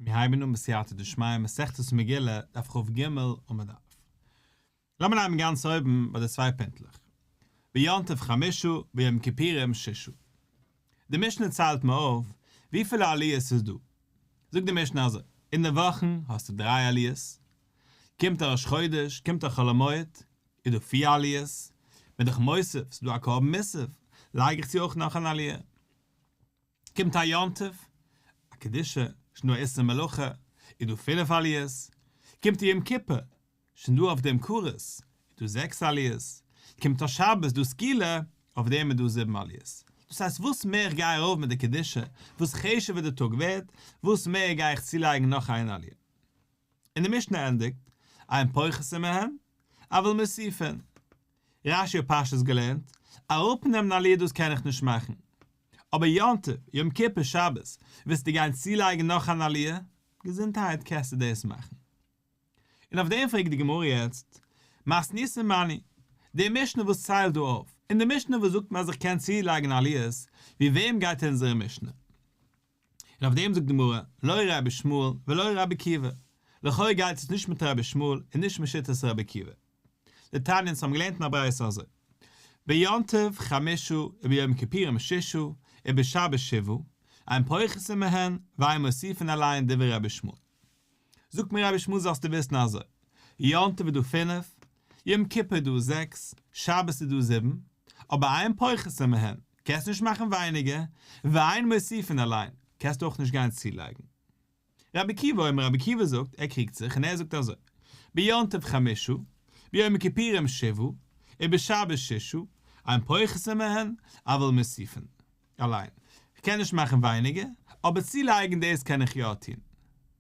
מיר הייבן אן בסייעתא דשמיא מסכת מגילה, דף כ"ג עמוד א'. לאמיר הייבן גאנץ אויבן ביי די צוויי פינטלעך. ביום טוב חמשה ביום כיפורים ששה. די משנה ציילט מיר אויף וויפיל עליות ס'איז דא. זאגט די משנה אזוי, אין די וואכן האסטו דריי עליות, קומט א ראש חודש, קומט א חול המועד, איז דא פיר עליות, בין איך מוסיף, ס'איז דא א קרבן מוסף, לייג איך צו אויך נאך אן עליה. קומט א יום טוב, א קדושה, שוין דא א איסור מלאכה, איז דא פינף עליות, קומט א יום כיפור, שוין דא אויף דעם כרת, איז דא זעקס עליות, קומט א שבת, דא סקילה, אויף דעם איז דא זיבן עליות. דאס הייסט וואס מער איך גיי ארויף מיט די קדושה, וואס חשוב'ער די טאג ווערט, וואס מער גיי איך צולייגן נאך איין עליה. און די משנה ענדיגט, אין פוחתין מהן, אבל מוסיפין. רש"י האט פשטות געלערנט, אראפנעמען עליה דאס קען איך נישט מאכן. אבער יום טוב, יום כיפור, שבת, ווילסטו גיין צולייגן נאך אן עליה? געזונטהייט קענסטו דאס מאכן. און אויף דעם פרעגט די גמרא יעצט, מתניתין מני, די משנה וואס ציילט דא אויף, און די משנה וואס זאגט מיר אז איך קען צולייגן עליות, ווי וועם גייט אונזערע משנה? און אויף דעם זאגט די גמרא, לא רבי ישמעאל ולא רבי עקיבא, לכאו' גייט עס נישט מיט רבי ישמעאל און נישט מיט שיטת רבי עקיבא. דתניא אונז האבן געלערנט אין א ברייתא אזוי, ביום טוב חמשה וביום כיפורים ששה ובשבת שבעה, אין פוחתין מהן ואין מוסיפין עליהן דברי רבי ישמעאל. זאגט מיר רבי ישמעאל זאלסטו וויסן אזוי, יום טוב איז דא פינף, יום כיפור איז דא זעקס, שבת איז דא זיבן, אבער אין פוחתין מהן, קענסט נישט מאכן ווייניגער, ואין מוסיפין עליהן, קענסט אויך נישט גיין צולייגן. רבי עקיבא אומר רבי עקיבא זאגט, ער קריגט זיך און ער זאגט אזוי, ביום טוב חמשה, ביום כיפורים שבעה, ובשבת ששה, אין פוחתין מהן, אבל מוסיפין עליהן. כ'קען נישט מאכן ווייניגער, אבער צולייגן דאס קען איך יא טון.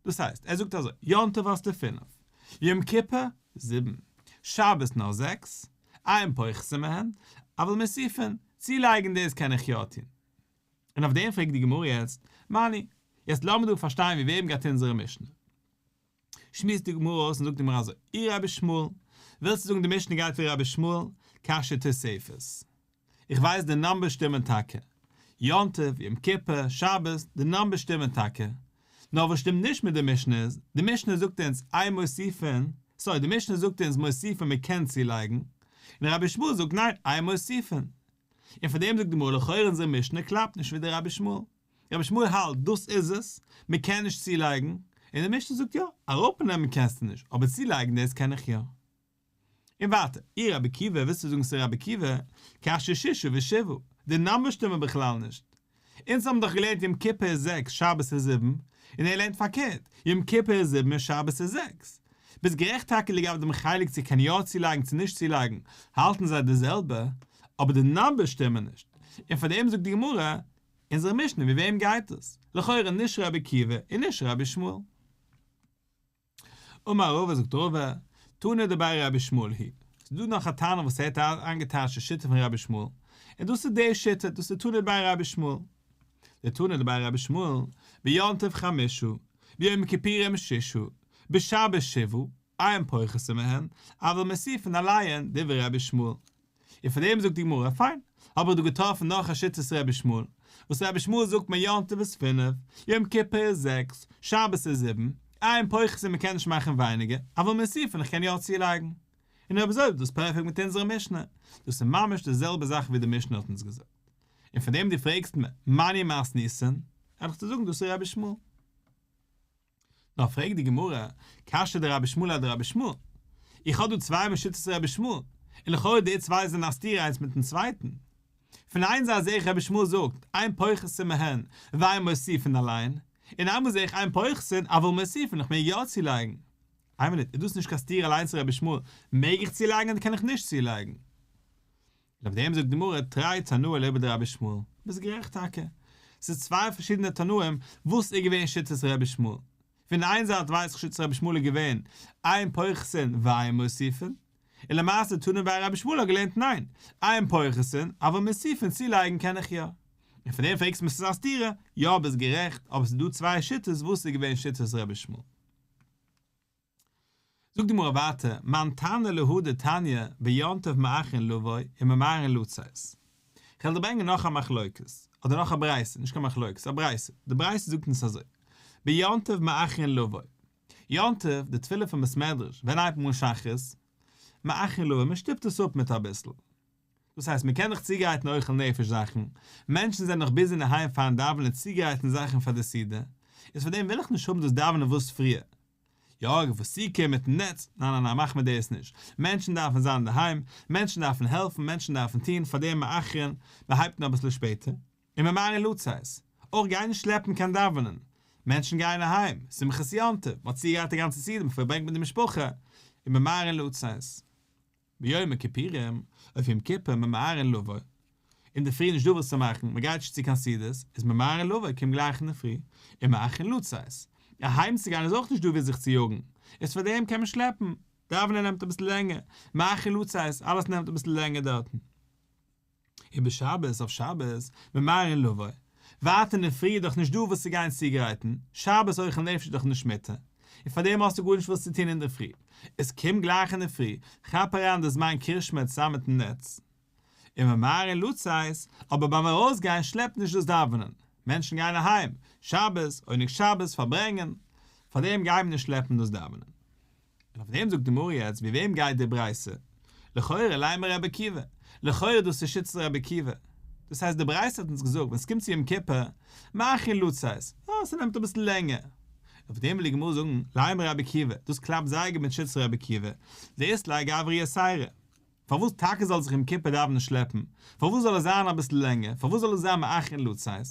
דאס הייסט, ער זאגט אזוי, יום טוב האסטו פינף, יום כיפור זיבן, שבת נאר זעקס, אין פוחתין מהן, אבל מוסיפין, צולייגן דאס קען איך יא טון. און אויף דעם פרעגט די גמרא יעצט, מני, יעצט לאמיר דא פארשטיין ווי וועם גייט אונזערע משנה. שמועסט די גמרא אויס און זאגט די גמרא אזוי, אי רבי ישמעאל, ווילסטו זאגן די משנה גייט ווי רבי ישמעאל, קשיא תוספת. איך ווייס די numbers שטימען טאקע. יום טוב, יום כיפור, שבת, די numbers שטימען טאקע. נאר וואס שטימט נישט מיט די משנה איז, די משנה זאגט אונז אין מוסיפין, sorry די משנה זאגט אונז מוסיפין מען קען צולייגן, און רבי ישמעאל זאגט ניין אין מוסיפין. און פאר דעם זאגט די גמרא לכאורה אונזער משנה קלאפט נישט ווי די רבי ישמעאל. רבי ישמעאל האלט דאס איז עס, מען קען נישט צולייגן, און די משנה זאגט יא, אראפנעמען קענסטו נישט, אבער צולייגן דאס קען איך יא. און ווייטער, אי רבי עקיבא, ווילסטו זאגן ס'איז רבי עקיבא, קשיא ששה ושבעה, די numbers שטימען בכלל נישט. אונז האבן דאך געלערנט יום כיפור איז זעקס שבת איז זיבן, און ער לערנט פארקערט, יום כיפור איז זיבן און שבת איז זעקס. ביסט גערעכט טאקע לגבי דעם חלק צו קען יא צולייגן צו נישט צולייגן, האלטן זיי די זעלבע, אבער די numbers שטימען נישט. און פאר דעם זאגט די גמרא, אונזערע משנה ווי וועם גייט עס? לכאורה נישט רבי עקיבא און נישט רבי ישמעאל. אמר רבא זאגט רבא, תנא דבי רבי ישמעאל היא ס'איז דא נאך א תנא וואס ער האט איינגעטייטשט די שיטה פון רבי ישמעאל, און דאס איז די שיטה, דאס איז תנא דבי רבי ישמעאל. די תנא דבי רבי ישמעאל, ביום טוב חמשה, ביום כיפורים ששה, בשבת שבעה, אין פוחתין מהן, אבל מוסיפין עליהן דברי רבי ישמעאל. און פאר דעם זאגט די גמרא, פיין, האב איך דא געטראפן נאך א שיטת רבי ישמעאל, וואס רבי ישמעאל זאגט מיר יום טוב איז פינף, יום כיפור איז זעקס, שבת איז זיבן, אין פוחתין מען קען נישט מאכן ווייניגער, אבל מוסיפין איך קען יא צולייגן. און אויב אזוי איז דאס פערפעקט מיט אונזערע משנה, דאס איז ממש די זעלבע זאך ווי די משנה האט אונז געזאגט. און פאר דעם דו פרעגסט מיר, מני מתניתין, וועל איך דיר זאגן דאס איז רבי ישמעאל. נאר פרעגט די גמרא, קשיא דרבי ישמעאל אדרבי ישמעאל? איך האב דא צוויי מאל שיטת רבי ישמעאל, און לכאורה די צוויי זענען א סתירה איינס מיטן צווייטן. פון איין זייט זעה איך רבי ישמעאל זאגט, אין פוחתין מהן, ואין מוסיפין עליהן, און איינמאל זעה איך אין פוחתין אבל מוסיפין איך מעג יא צולייגן. איין מינוט, איז דאס נישט קיין סתירה אליינס צו רבי ישמעאל, מעג איך צולייגן אדער קען איך נישט צולייגן? און אויף דעם זאגט די גמרא תרי תנאי אליבא דרבי ישמעאל, ביסט גערעכט טאקע, ס'איז צוויי פארשידענע תנאים, וואס איז געווען שיטת רבי ישמעאל? פון איין זייט ווייס איך שיטת רבי ישמעאל איז געווען אין פוחתין ואין מוסיפין, און למעשה תנא דבי רבי ישמעאל האט געלערנט ניין, אין פוחתין אבל מוסיפין צולייגן קען איך יא. און פון דעם פרעגסטו מיר ס'איז א סתירה, יא ביסט גערעכט, אבער ס'איז דא צוויי שיטות וואס איז געווען שיטת רבי ישמעאל. זאגט די גמרא ווייטער, מאן תנא להא דתניא ביום טוב מאחרין לבוא וממהרין לצאת. כ'וועל דיר ברענגען נאך א מחלוקת, אדער נאך א ברייתא, נישט קיין מחלוקת, א ברייתא. די ברייתא זאגט אונז אזוי, ביום טוב מאחרין לבוא. יום טוב, די תפילה פון בית מדרש, ווען הייבט מען אן שחרית? מאחרין לבוא, מען שטופט עס אפ מיט אביסל. דאס הייסט מען קען דאך צוגרייטן אוכל נפש זאכן, מענטשן זענען נאך ביזי אינדערהיים פארן דאווענען צוגרייטן זאכן פאר די סעודה, איז פאר דעם וויל איך נישט האבן דאס דאווענען וואס פריער. יא, ותיקין מיטן נץ, ניין ניין ניין מאך מיר דאס נישט, מענטשן דארפן זיין אינדערהיים, מענטשן דארפן העלפן, מענטשן דארפן טון, פאר דעם מאחרין, מען הייבט אן אביסל שפעטער. און ממהרין לצאת, אויך גיי נישט שלעפן קיין דאווענען, מענטשן גייען אהיים, שמחת יום טוב, מען האט צוגעגרייט א גאנצע סעודה, מען פארברענגט מיט די משפחה, און ממהרין לצאת. ביום הכיפורים, אויף יום כיפור, ממהרין לבוא. אינדערפרי נישט דא וואס צו מאכן, מען גייט נישט צו קיין סעודות, איז ממהרין לבוא, קום גלייך אינדערפרי, און מאחרין לצאת. אהיימצוגיין איז אויך נישט דא וואו זיך צו יאגן, איז פאר דעם קען מען שלעפן, דאווענען נעמט אביסל לענגער, מאחרין לצאת, אלעס נעמט אביסל לענגער דארטן. ובשבת אויף שבת, ממהרין לבוא. ווייטער אינדערפרי איז דאך נישט דא וואס צו גיין צוגרייטן, שבת אוכל נפש איז דאך נישט מותר, און פאר דעם האסטו גארנישט וואס צו טון אינדערפרי, איז קום גלייך אינדערפרי, כאפ אריין די זמן קרישמע צוזאמען מיטן נץ. און ממהרין לצאת, אבער ביים ארויסגיין שלעפט נישט דאס דאווענען, מענטשן גייען אהיים, שבת, עונג שבת, פארברענגען, פאר דעם גייט מען נישט שלעפן דאס דאווענען. און אויף דעם זאגט די גמרא יעצט ווי וועם גייט די ברייתא? לכאורה לימא רבי עקיבא, לכאורה דאס איז שיטת רבי עקיבא, דאס הייסט די ברייתא האט אונז געזאגט ווען ס'קומט צו יום כיפור מאחרין לצאת, אה ס'נעמט אביסל לענגער, אויף דעם וויל די גמרא זאגן לימא רבי עקיבא, דאס קלאפט זייער גוט מיט שיטת רבי עקיבא, דאית ליה גברא יתירא, פארוואס טאקע זאל זיך יום כיפור דאווענען שלעפן, פארוואס זאל עס זיין אביסל לענגער, פארוואס זאל עס זיין מאחרין לצאת,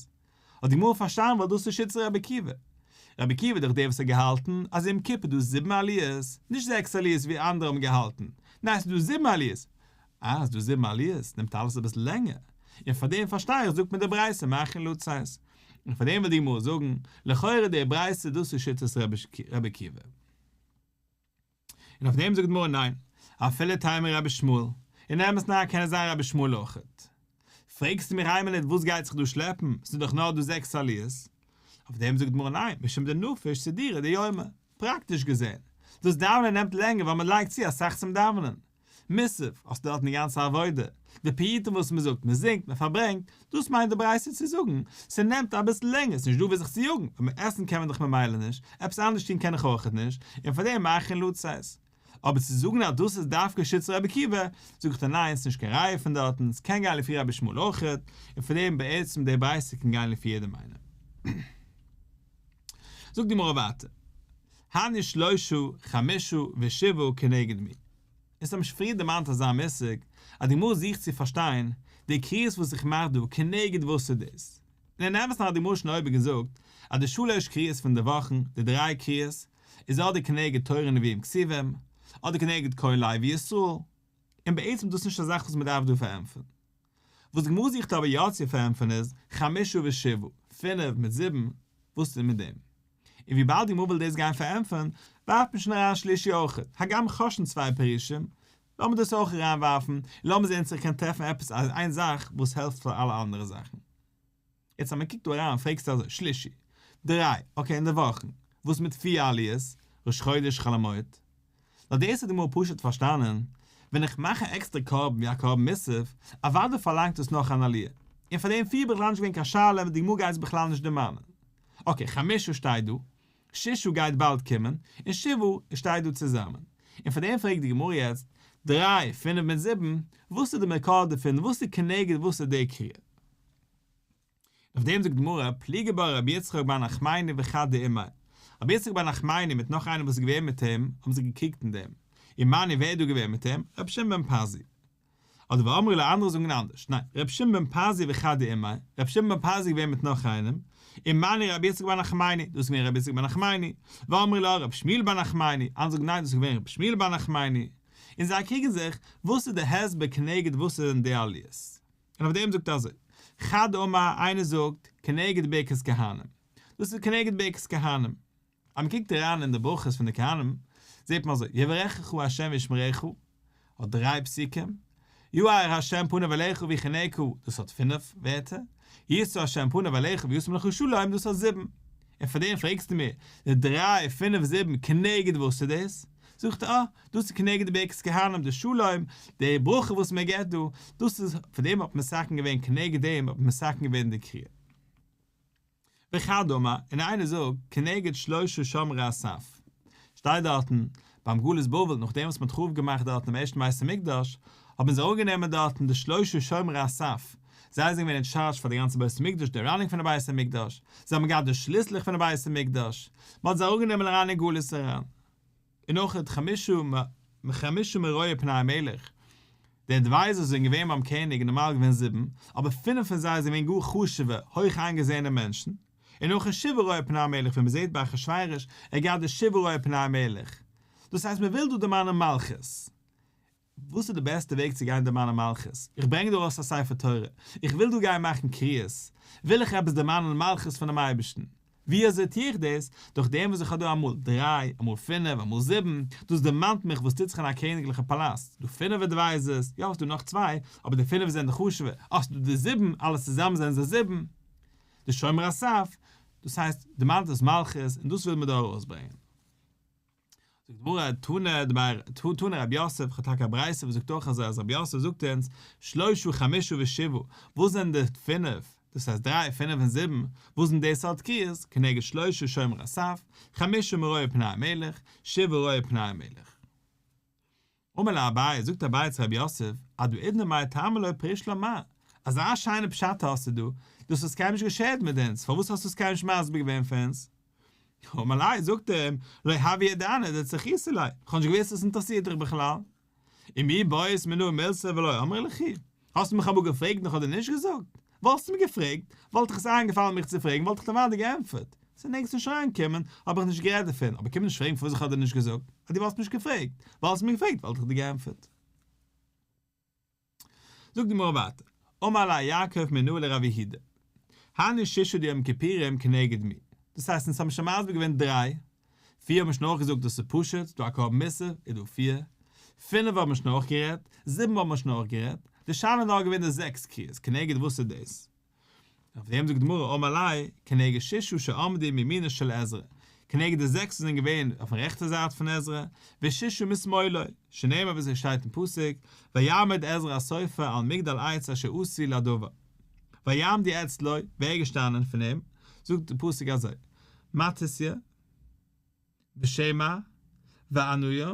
האט די גמרא פארשטאנען ווייל דאס איז שיטת רבי עקיבא. רבי עקיבא איז דאך דער וואס האט געהאלטן אז יום כיפור איז דא זיבן עליות, נישט זעקס עליות ווי אנדערע האבן געהאלטן, ניין ס'איז דא זיבן עליות. אה ס'איז דא זיבן עליות, נעמט אלעס אביסל לענגער. און פאר דעם פארשטיי איך זאגט מען די ברייתא מאחרין לצאת. און פאר דעם וויל די גמרא זאגן, לכאורה די ברייתא דאס איז שיטת רבי עקיבא. און אויף דעם זאגט די גמרא ניין, אפילו תימא רבי ישמעאל, אין אמת ניין קען עס זיין רבי ישמעאל אויכעט. פרעגסטו מיך איין מינוט וואס גייט זיך דא שלעפן, ס'איז דאך נאר דא זעקס עליות. אויף דעם זאגט די גמרא ניין, משום דנפיש סידורא דיומא, פראקטיש געזען, דאס דאווענען נעמט לענגער ווייל מען לייגט צו אסאך צום דאווענען. מוסף, האסטו דארטן די גאנצע עבודה, די פיוטים וואס מען זאגט, מען זינגט, מען פארברענגט, דאס מיינט די ברייתא צו זאגן, ס'נעמט אביסל לענגער, ס'נישט דא וואו זיך צו יאגן, און עסן קען מען דאך ממילא נישט, עפעס אנדערש טון קען איך אויכעט נישט, און פאר דעם מאחרין לצאת. אבער צו זאגן אז דאס איז דווקא שיטת רבי עקיבא, זאג איך דיר ניין, ס'נישט קיין ראיה פון דארטן, ס'קען גיין לפי רבי ישמעאל אויכעט, און פאר דעם בעצם די ברייתא קען גיין לפי יעדעם איינעם. זאגט די גמרא ווייטער, הני שלושה חמשה ושבעה כנגד מי. אונז האבן שוין פריער דערמאנט אזא מושג, אז די גמרא זוכט צו פארשטיין די קריאות וואס איך מאך דא כנגד וואס איז דאס. און אין אמת'ן האט די גמרא שוין אויבן געזאגט אז די שלש קריאות פון די וואכן, די דריי קריאות, איז אדער כנגד תורה נביאים כתובים, אדער כנגד כהן לוי ישראל, און בעצם איז דאס נישט א זאך וואס מען דארף דא פארענטפערן. וואס די גמרא זוכט אבער יא צו פארענטפערן איז, חמשה ושבעה, פינף מיט זיבן, וואס איז מיט דעם? און וויבאלד די גמרא וויל דאס גיין פארענטפערן, ווארפט מען שוין אריין שלישי אויכעט, הגם כ'האב שוין צוויי פירושים, לאמיר דאס אויך אריינווארפן, און לאמיר זען צו איך קען טרעפן עפעס איין זאך וואס העלפט פאר אלע אנדערע זאכן. יעצט אז מען קוקט דא אריין פרעגסטו אזוי, שלישי, דריי, okay אין די וואכן, וואס מיט פיר עליות, ראש חודש חול המועד? נאר דאס האט די גמרא פשוט פארשטאנען, ווען איך מאך א עקסטערע קרבן ווי א קרבן מוסף, אוודאי פארלאנגט עס נאך אן עליה, און פאר דעם פיר בכלל נישט געווען קיין שאלה, די גמרא גייט עס בכלל נישט דערמאנען. okay, חמשה שטייט דא, ששה גייט באלד קומען, און שבעה שטייט דא צוזאמען. און פאר דעם פרעגט די גמרא יעצט, דריי, פינף מיט זיבן, וואס איז די מקור דערפון, וואס איז כנגד וואס איז די קריאה? אויף דעם זאגט די גמרא, פליגי בה רבי יצחק בר נחמני וחד דעמיה, רבי יצחק בר נחמני מיט נאך איינער וואס איז געווען מיט אים, האבן זיך געקריגט אין דעם, ומני ווער איז דא געווען מיט אים? רבי שמעון בן פזי. אדער ואמרי לה אנדערע זאגן אנדערש, ניין, רבי שמעון בן פזי וחד דעמיה, רבי שמעון בן פזי איז געווען מיט נאך איינעם, ומני רבי יצחק בר נחמני, דאס איז געווען רבי יצחק בר נחמני, ואמרי לה רבי שמואל בר נחמני, אנדערע זאגן ניין דאס איז געווען רבי שמואל בר נחמני, און זיי קריגן זיך, וואס איז די הסבר כנגד וואס זענען די עליות. און אויף דעם זאגט ער אזוי, חד אמר איינער זאגט כנגד ברכת כהנים, דאס איז כנגד ברכת כהנים, אז מען קוקט אריין אין די ברכות פון די כהנים, זעט מען אזוי, יברכך ה' וישמרך, האט דריי פסוקים, יאר ה' פניו אליך ויחנך, דאס האט פינף ווערטער, ישא ה' פניו אליך וישם לך שלום, דאס האט זיבן. און פאר דעם פרעגסטו מיר, די דריי, פינף, זיבן, כנגד וואס איז דאס? זאגט ער, אה, דאס איז כנגד די ברכת כהנים, די שלום, די ברכה וואס מען געבט דא, דאס איז, פאר דעם האט מען מתקן געווען, כנגד דעם האט מען מתקן געווען די קריאה. וחד אמר, און איינער זאגט, כנגד שלשה שומרי הסף. שטייט דארטן, ביים גלות בבל, נאכדעם וואס מען האט חרוב געמאכט דארטן דעם ערשטן בית המקדש, האבן זיי אראפגענומען דארטן די שלשה שומרי הסף, זיי זענען געווען אין טשארדזש פאר די גאנצע בית המקדש, די running פון די בית המקדש, זיי האבן געהאט די שליסלעך פון די בית המקדש, מען האט זיי אראפגענומען אריין אין גלות אריין. און אויך חמשה חמשה מרואי פני המלך, די advisors זענען געווען ביים קעניג נארמאל געווען זיבן, אבער פינף פון זיי זענען געווען גאר חשוב'ע, הויך איינגעזעענע מענטשן, און אויך שבעה רואי פני המלך ווי מ'זעט ביי אחשורוש, ער געהאט די שבעה רואי פני המלך. דאס הייסט מ'וויל דא דערמאנען מלכות. וואס איז די בעסטע וועג צו גיין דערמאנען מלכות? איך ברענג דא ארויס א ספר תורה, איך וויל דא גיין מאכן קריאות, וויל איך עפעס דערמאנען מלכות פונעם אייבערשטן, ווי אזוי טו איך דאס? דורך דעם וואס איך האב דא אמאל דריי, אמאל פינף, אמאל זיבן, דאס דערמאנט מיך וואס טוט זיך אין א קעניגליכע פאלאץ, דא פינף advisors, יא האסט דא נאך צוויי, אבער די פינף זענען די חשוב'ע, האסט דא די זיבן, אלעס צוזאמען זענען זיי זיבן, די שומר הסף, דאס הייסט, דערמאנט עס מלכות, און דאס וויל מען דא ארויסברענגען. זאגט די גמרא, תנא דבי תנא רב יוסף, כ'האב טאקע א ברייתא וואס זאגט אויך אזוי אז רב יוסף זאגט אונז, שלשה חמשה ושבעה, וואס זענען די פינף, דאס הייסט דריי, פינף און זיבן, וואס זענען די סארט קריאות, כנגד שלשה שומרי הסף, חמשה מרואי פני המלך, שבעה רואי פני המלך. אמר ליה אביי, זאגט אביי צו רב יוסף, אהדא מאי טעמא לא פריש לן מר, אזא שיינע פשט האסטו דא, דאס האסט קיינמאל נישט גע share ט מיט אונז, פארוואס האסטו עס קיינמאל נישט מסביר געווען פאר אונז? אמר ליה, זאגט ער אים, לא הוה ידענא דצריכיתו ליה, איך האב נישט געוואוסט עס אינטערעסירט דיך בכלל. ומי בעית מינאי מילתא ולא אמרי ליכי, האסטו מיך אמאל געפרעגט און איך האב דיר נישט געזאגט? וואלסטו מיר געפרעגט, וואלט איך עס איינגעפאלן מיך צו פרעגן וואלט איך דיר אוודאי געענטפערט. ס'איז נערגעץ נישט אריינגעקומען, האב איך נישט גערעדט דערפון, אבער קום נישט פרעגן פארוואס איך האב דיר נישט געזאגט, אז דו וואלסט מיך געפרעגט, וואלסט מיר געפרעגט וואלט איך דיר געענטפערט. זאגט די גמרא ווייטער, אמר ליה יעקב מינאי לרב יהודה, הני ששה דיום כיפורים כנגד מי, דאס הייסט אונז האבן שוין מסביר געווען דריי, פיר האבן שוין אויך געזאגט דאס איז פשוט, דא א קרבן מוסף איז דא פיר, פינף האבן שוין אויך גערעדט, זיבן האבן שוין אויך גערעדט, די שאלה איז נאר געווען די זעקס קריאות, כנגד וואס איז דאס? אויף דעם זאגט די גמרא אמר ליה, כנגד ששה שעמדו מימינו של עזרא, כנגד די זעקס וואס זענען געווען אויפן רעכטע זייט פון עזרא, וששה משמאלו, שנאמר ווי עס שטייט אין פסוק, ויעמוד עזרא הסופר על מגדל עץ אשר עשו לדבר. ויעמדו אצלו, ווער איז געשטאנען פון אים? זאגט די פסוק אזוי, מתתיה, ושמע, ועניה,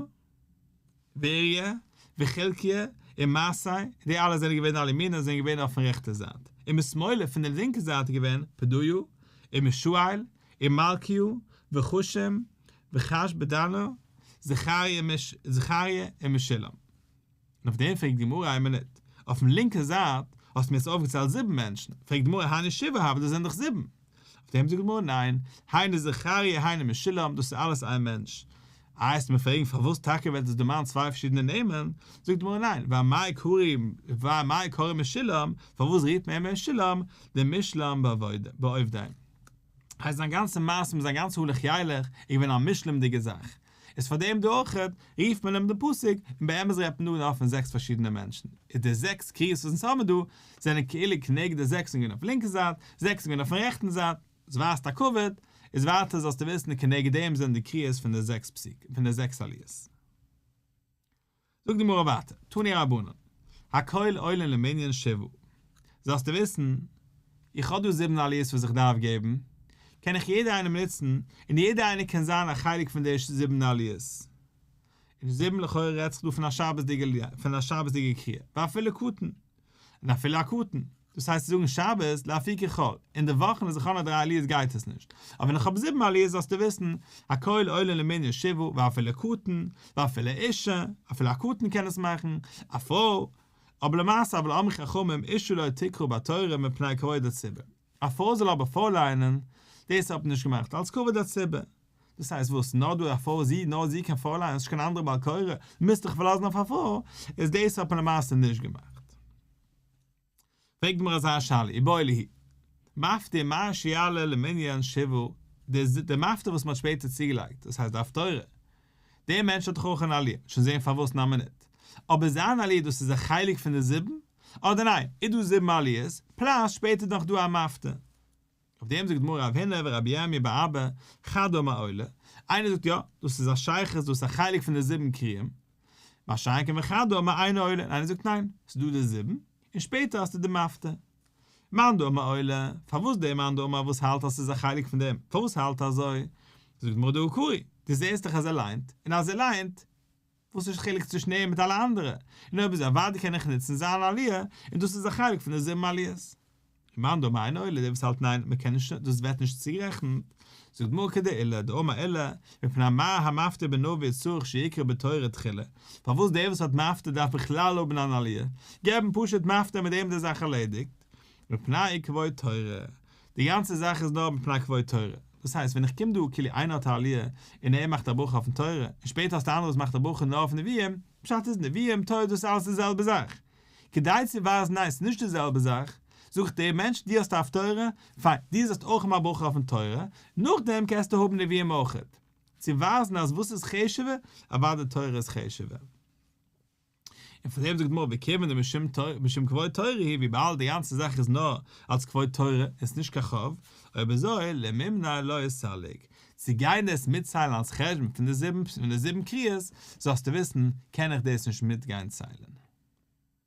ואוריה, וחלקיה, און מעשי, די אלע זענען געווען על ימינו זענען געווען אויפן רעכטע זייט, און משמאלו פון די לינקע זייט איז געווען פדיה, און מישאל, און מלכיה, וחשום, וחשבדנה, זכריה און משולם. און אויף דעם פרעגט די גמרא איין מינוט, אויפן לינקע זייט האסטו מיר יעצט אויפגעציילט זיבן מענטשן, פרעגט די גמרא הני שבעה הוו דאס זענען דאך זיבן, אויף דעם זאגט די גמרא ניין, היינו זכריה היינו משולם דאס איז אלעס איין מענטש, איי וועסטו מיר פרעגן פארוואס טאקע ווערט עס דערמאנט צוויי פארשידענע נעמען, זאגט די גמרא ניין, ואמאי קרי ואמאי קרי משולם, פארוואס רופט מען אים משולם, דמושלם בעובדיהם. הייסט זיין גאנצע מעשה מיט זיין גאנצע הלוך ילך איז געווען א מושלמ'דיגע זאך, איז פאר דעם דא אויכעט רופט מען אים דעם פסוק, און באמת רעדט מען דא נאר פון זעקס פארשידענע מענטשן, איז די זעקס קריאות וואס אונז האבן דא זענען כאילו כנגד די זעקס און געווען אויף לינקע זייט, זעקס און געווען אויפן רעכטן זייט, עס ווייזט א כבוד, איז ווייטער זאלסטו וויסן כנגד דעם זענען די קריאות פון די זעקס פסוקים, פון די זעקס עליות. זאגט די גמרא ווייטער, תנו רבנן, הכל עולין למנין שבעה, זאלסטו וויסן, איך האב דא זיבן עליות וואס איך דארף געבן, קען איך יעדער איינעם נוצן, און יעדער איינער קען זיין א חלק פון די זיבן עליות. און זיבן לכאורה רעדט זיך דא פון א שבת'דיגע פון א שבת'דיגע קריאה, ואפילו קטן, און אפילו א קטן. דאס הייסט צו זאגן שבת לאפוקי חול, אין די וואכן אז איך האב נאר דריי עליות גייט עס נישט, אבער ווען איך האב זיבן עליות זאלסטו וויסן, הכל עולין למנין שבעה ואפילו קטן, ואפילו אישה, אפילו א קטן קען עס מאכן, א פרוי, אבער למעשה אבל אמרו חכמים אישה לא תקרא בתורה מפני כבוד הציבור, א פרוי זאל אבער פארליינען, דאס האט מען נישט געמאכט אלס כבוד הציבור, דאס הייסט וואס, נאר דא א פרוי זי, נאר זי קען פארליינען, ס'נישט קיין אנדערע בעל קורא, מוזט דיך פארלאזן אויף א פרוי, איז דאס האט מען למעשה נישט געמאכט. פרעגט די גמרא אזא שאלה, איבעיא להו, מפטיר מהו שיעלה למנין שבעה, די מפטיר וואס מ'האט שפעטער צוגעלייגט, דאס הייסט די הפטורה, דער מענטש האט דאך אויך אן עליה, שוין זען פארוואס אין א מינוט, אבער זיין עליה דאס איז א חלק פון די זיבן, אדער ניין, איז דא זיבן עליות, plus שפעטער איז נאך דא א מפטיר. אויף דעם זאגט די גמרא רב הונא ורבי ירמי' בר אבא, חד אמר עולה, איינער זאגט יא, דאס איז א שייכות, דאס איז א חלק פון די זיבן קריאים, מה שאין כן וחד אמר אינו עולה, און איינער זאגט ניין, ס'איז דא די זיבן, און שפעטער האסטו די מפטיר. מאן דאמר עולה, פארוואס דער מאן דאמר וואס האלט אז ס'איז א חלק פון דעם, פארוואס האלט ער אזוי? זאגט די גמרא דהא קרי, דו זעסט דאך אז ער ליינט, און אז ער ליינט, וואס איז חילוק צווישן אים מיט אלע אנדערע? און אויב איז אוודאי קען איך נוצן זיין עליה, און דאס איז א חלק פון די זיבן עליות. ומאן דאמר אינו עולה, דער וואס האלט ניין, מען קען נישט, דאס ווערט נישט צוגערעכנט, זאגט די גמרא כדעולא, דאמר עולא, מפני מה המפטיר בנביא צריך שיקרא בתורה תחילה, פארוואס דער וואס האט מפטיר דארף בכלל האבן אן עליה, געבן פשוט מפטיר מיט דעם די זאך ערלעדיגט, מפני כבוד תורה, די גאנצע זאך איז נאר מפני כבוד תורה, דאס הייסט ווען איך קום דא כאילו איינער האט א עליה און ער מאכט א ברכה אויפן תורה, און שפעטער האסטו אנדערע וואס מאכט א ברכה נאר אויף נביאים, פשט איז נביאים תורה דאס איז אלעס די זעלבע זאך, כדי צו ווייזן ניין ס'איז נישט די זעלבע זאך, זאגט דער מענטש דו האסט א הפטורה, פיין, דו זאלסט אויך האבן א ברכה אויפן תורה, נאכדעם קענסטו האבן נביאים אויכעט. צו ווייזן אז וואס איז חשוב'ער, אוודאי תורה איז חשוב'ער. און פאר דעם זאגט די גמרא וכיוון דמשום כבוד תורה הוא, וויבאלד די גאנצע זאך איז נאר אלס כבוד תורה און ס'איז נישט קיין חוב, אויב אזוי למימניה לא סליק, צו גיין דאס מיטציילן אלס חשבון פון די זיבן פון די זיבן קריאות, זאלסטו וויסן, קען איך דאס נישט מיטגיין ציילן.